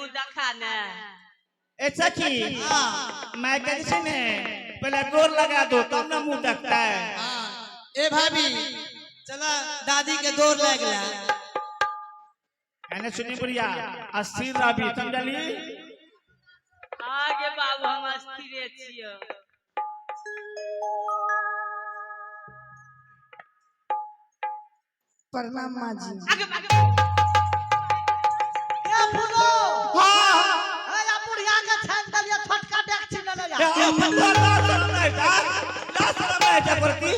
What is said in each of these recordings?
मुंह देखा ने। ए सखी, हाँ। मैं कहै छै ने पहले गोर लगा दो तब ना मुंह देखता है। हाँ। ए भाभी, चला दादी के गोर लाग ला। एने सुनी बुढ़िया, अस्थिर रवि समझली। हाँ गे बाबू, हम अस्थिरे छियो। प्रणाम माँ जी। आगे आगे। ए फूलो। हाँ। ए या बुढ़िया के छान देलिए, छोटका डेकची लेले जा। ए, फतवा ला शरम नहीं था, ला शरम नहीं था प्रति।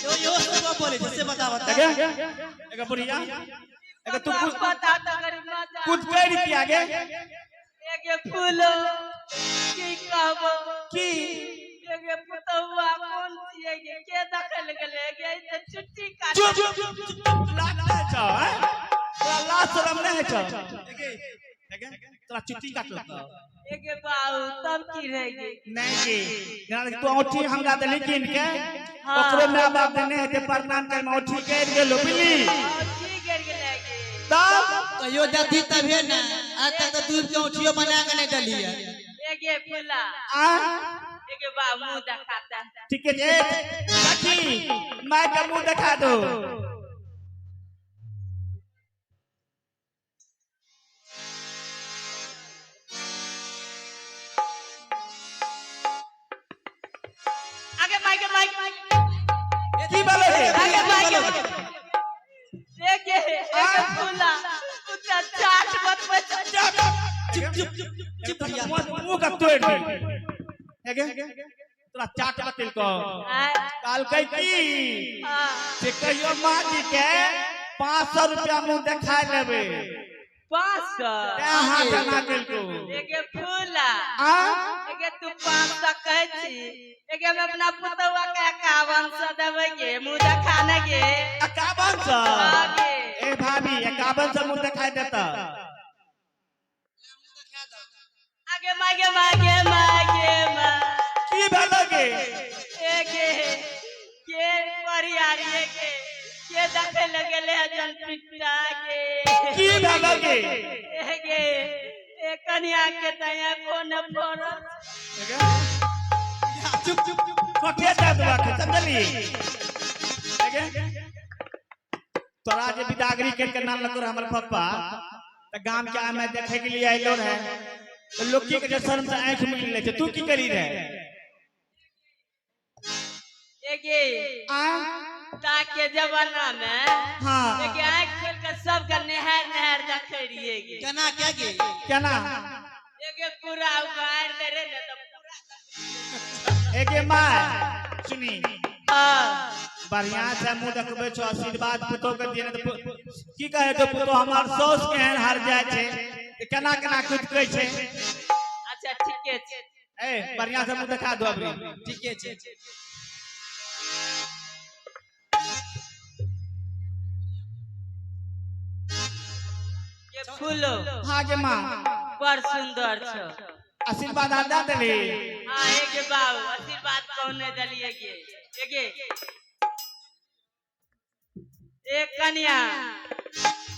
यो यो सब बोले जैसे बतावत। एगे एगे बुढ़िया, एगे तू कुछ बता तो गरीब मजा। कुछ कर की आगे। एगे फूलो, की कहबो? की? एगे पुतहुआ कोन छियै गे? के देखल गेलै गे? ई तऽ छुट्टी काट। चुप चुप चुप, लाज नहीं छौ हैं? तोरा लाज शरम नहीं छौ? एगे एगे तोरा चुट्टी काटलक? एगे बाबू, तब की रह गे? नहीं जी, जेना तू औंठी हमरा देली कीन के, हाँ। ओकरो माय बाप देने हेतै प्रणाम कर में औंठी गिर गेलो बुझली। और की गिर गेलै गे? तब कहियो दती तभे ने, आज तक तो दूध के औंठियो बना के नहीं दलिए। एगे फूला। आ। एगे बाबू, मुंह देखाता। ठीक है, ए सखी, माय का मुंह दिखा दो। आगे माइक माइक। की बोले रे? आगे माइक। एगे एगे फूला, उचा चाट बनबै छै। चुप चुप चुप भैया। मुंह का तोड़ दे। एगे तोरा चाट बतेलको? आय। कहलकै की हाँ। से कहियो माँ जी के 500 रुपया मुंह देखा लेबै। 500? तें हाथ एना केलको। एगे फूला। आ। एगे तू 500 कहै छी, एगे हम अपना पुतौआ के 5100 देबै गे, मुंह देखा ने गे। 5100? हाँ गे। ए भाभी, 5100 मुंह देखाई देता? आगे मागे मागे मागे मा। की भेलो गे? एगे के परियारी गे, के देखे लगेले जन पिट्टा गे। की भेलो गे? एगे ए कनिया के तया कोन फरल। चुप चुप चुप। सोठे दे देबा के समझली। एगे तोरा जे बिदागरी कर के नाम लगो हमर पप्पा त गाम के आमे देखे के लिए आइलो रहे त लोग की के शर्म से आंख मिल ले छै, तू की करी रहे? एगे आ। ताके जमाना में हाँ। एगे आंख खोल के सबके नेहार नेहार देखे रहिए गे। केना क्या गे? केना? एगे पूरा उगार दे रे ने त पूरा। एगे माय सुनी। हाँ। बढ़िया से मुंह देखबै छौ, आशीर्वाद पुतोह के दिए ने त की कहे छौ पुतोह हमर साउस केहन हार जाइ छै ते केना केना कुदकै छै। अच्छा ठीके छै। ए बढ़िया से मुंह देखा दो अबरी। ठीके छै। ये फूलो। हाँ गे माँ। बड़ सुंदर छौ। आशीर्वाद आ दे देली? हाँ एगे बाबू, आशीर्वाद कौन नहीं दलिए गे। एगे एक कन्या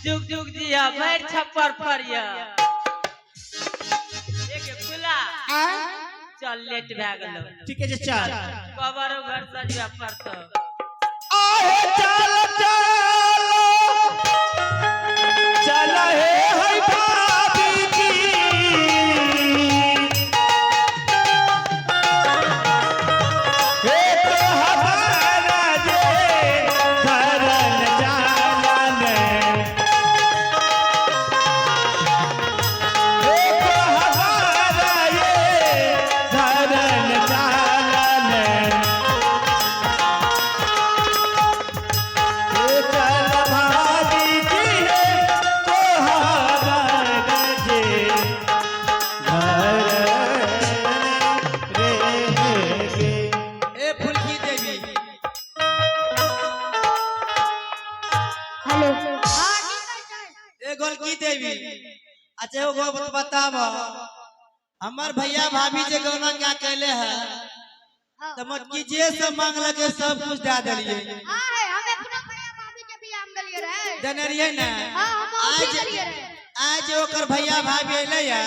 जुग जुग जिया, भरि छप्पर फरिया। एगे फूला। आ। चल लेट भए गेलो। ठीके छै, चल। कबरो घर सजबे पड़तो। आहे चल चल चल हे है भाभी जी, हे तो हमारा जे धरन चालन, हे तो हमारा ये धरन चालन, चल भाभी जी है तो हमारा जे घर रे गे। ए फुलकी देवी। हेलो, हाँ, की कहै छै? ए गोलकी देवी, अच्छा एगो बात बताब, हमर भैया भाभी जे गौना क्या कैले है हाँ। त मोटकी जे सब मांगलक सब कुछ दे देलिए। हाँ है, हम अपना भैया भाभी के बियाह में देलिए रहे। देने रहिए ने? हाँ, हम औंठी आज देलिए रहे। आज ओकर भैया भाभी अयलै या,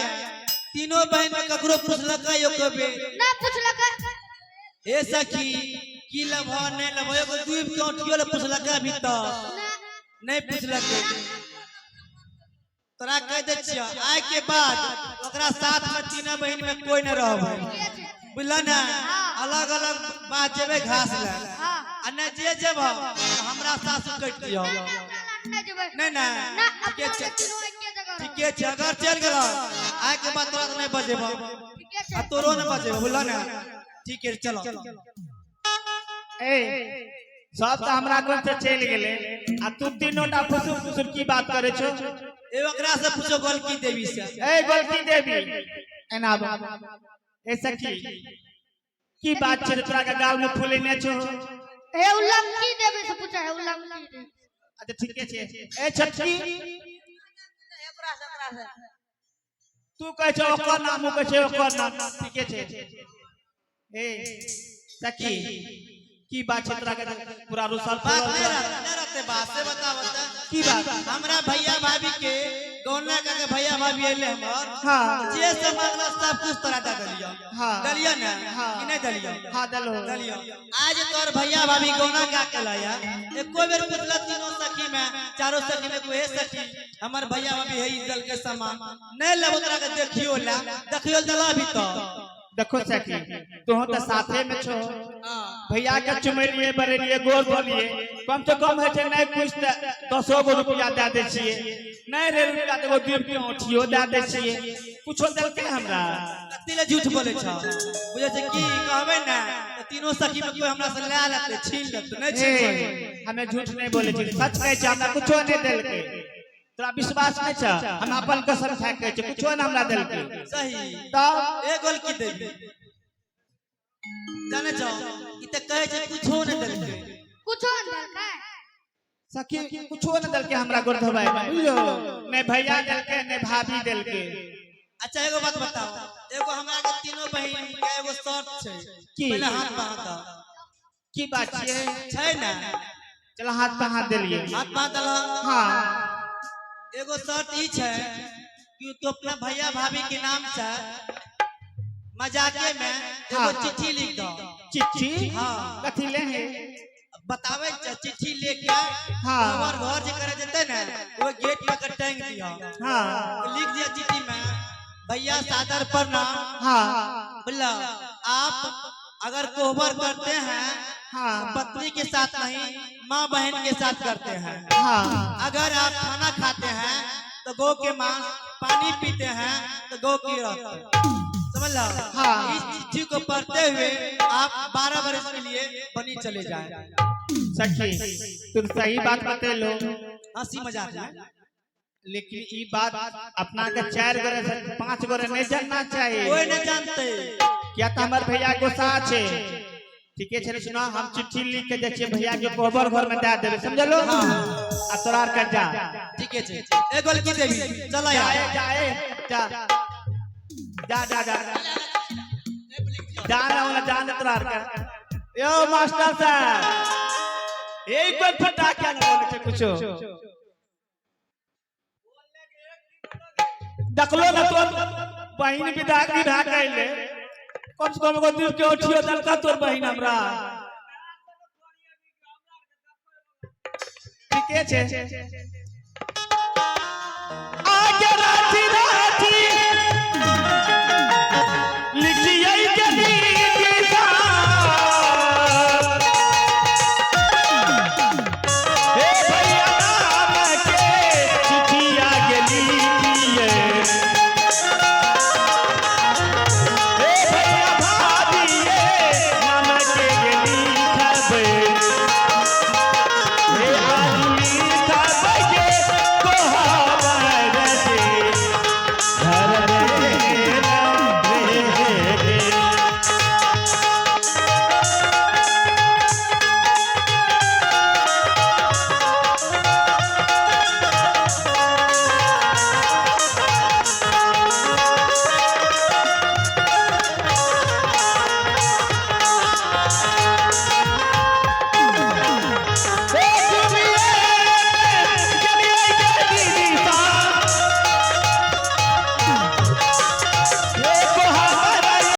तीनों बहन में ककरो पुछलकै एको बेर? ना पुछलक। हे सखी, की लेबह नहि लेबह, एगो दूब के औंठियो ले पुछलकै अभी तक? ना। नहीं पुछलकै। तोरा कह दै छियौ, आइ के बाद ओकरा साथ में तीनों बहिन में कोई न रहबै। ठीके छै। बुझल ने? अलग अलग बात जेबै घास ले। हाँ। आ नहि जे जेबह तऽ हमरा सासु कटि दियौ। ना, ना, अपना लाट नहि जेबै। नहि ने? ना। ठीके अपना छै। तीनों एके जगह रहबै। ठीके छै, अगर चलि गेलह आइ के बाद तोरा तऽ नहि बजेबह। ठीके आ छै। तोरो नहि बजेबह, बुझल ने? ठीक है, चलो। ए, सब तऽ हमरा कोन से चलि गेलै आ तू तीनों टा फुसुर फुसुर की बात करै छो? ए, ओकरा से पूछो, गोलकी देवी से। ए गोलकी देवी, एना आबो। ए सखी, की बात छै तोरा के गाल में फूलेने छो? हे, उ लमकी देवी से पूछा है, उ लमकी देवी। अच्छा, ठीके छै। ए छोटकी, ओकरा से, ओकरा से। तू कहै छौ ओकर नाम, ओ कहै छै ओकर नाम। ठीके छै। ए सखी, की बात छै तोरा के पूरा रुसल बात फूलल नहीं छौ? रहते, नहीं रहते बात से बताओ त। की बात? हमरा भैया भाभी के गौना का के भैया भाभी अइले हमर। जे सब मांगलो सब कुछ तोरा दे देलियो। देलियो ने? हाँ। कि नहीं देलियो? हाँ, देलो। देलियो। आज तोर भैया भाभी गौना का के लाया, एको बेर पूछला तीनों सखी में, चारों सखी में कोई, हे सखी, हमर भैया भाभी है दल के सामान नहीं लेबो, तोरा के देखियो ला, देखियो दला भी तो? देखो सखी, तू तो साथे में छो। भैया के चुमेलिए, बरेलिए, गोर बोलिए, कम से कम है छै नहीं कुछ त 10 गो रुपया दे दै छियै। नहीं रे रुपया त एगो दूध के औंठियो दे दै छियै। कुछो देलकै हमरा? कत्ती ले झूठ बोले छ? बुझे छै की कहबै ने तऽ तीनों सखी में कोई हमरा से ले लेतै, छीन लेतै। नहीं छीन ए, सकै। हमें झूठ नहीं बोले छी, सच कहै छी, हमरा कुछो नहीं देलकै। तोरा विश्वास नहीं छ? हम अपन कसम खा के कहै छी, कुछो नहीं हमरा देलकै। सही? तब। ए गोलकी देवी, जाने छौ, ई तऽ कहै छै कुछो नहि देलकै। कुछो नहि देलकै। सखी, कुछो नहीं देलकै हमरा गोर धोबाई में, बुझलो? नहीं भैया देलकै, नहीं भाभी देलकै। अच्छा, एगो बात बताओ, एगो हमरा के तीनों बहिन के एगो शर्त छै। की? पहिले हाथ पर हाथ दऽ। की बात छियै? छै ने? चलो, हाथ पर हाथ देलियै। हाथ पर हाथ दलह? हाँ। एगो शर्त ई छै कि तू अपना भैया भाभी के नाम से मजाके में एगो चिट्ठी लिख दो। चिट्ठी? हाँ। कथी ले है? बताबै छै, चिट्ठी लेके हमर घर जे करे जेतै ने, वो गेट पर के टांग दियो। लिख दिया चिट्ठी में, भैया सादर प्रणाम। बोला, आप अगर कोहबर करते हैं तो पत्नी के साथ नहीं, माँ बहन के साथ करते हैं। अगर आप खाना खाते हैं तो गौ के मांस, पानी पीते हैं तो गौ की रक्त, समझ लो? हाँ। इस चिट्ठी को पढ़ते हुए आप 12 बरस के लिए बनी चले जाएं। सखी, तुम सही बात बतेलो। हंसी मजाक में। लेकिन ई बात अपना के चार गोरे से पांच गोरे नहीं जानना चाहिए। कोई नहीं जानते। किया तो हमर भैया गुस्सा छै। ठीके छै, सुना, हम चिट्ठी लिख के जाइ छियै, भैया के कोहबर घर में दे देबै, समझलो? आ तोरा आर के जा। ठीक है, ए गोलकी देवी, चलो जा। यार। ए, जा, ए, जा जा जा जा जा ना ओना जा ना तोरा आर के। यो मास्टर साहब, एक बार फटा क्या ना बोले छै कुछो? देखलो ना, तोर बहिन विदागरी भए गेलै, कम से कम एगो दूध के उठियो देलका तोर बहिन हमरा? ठीके छै। आगे राठी।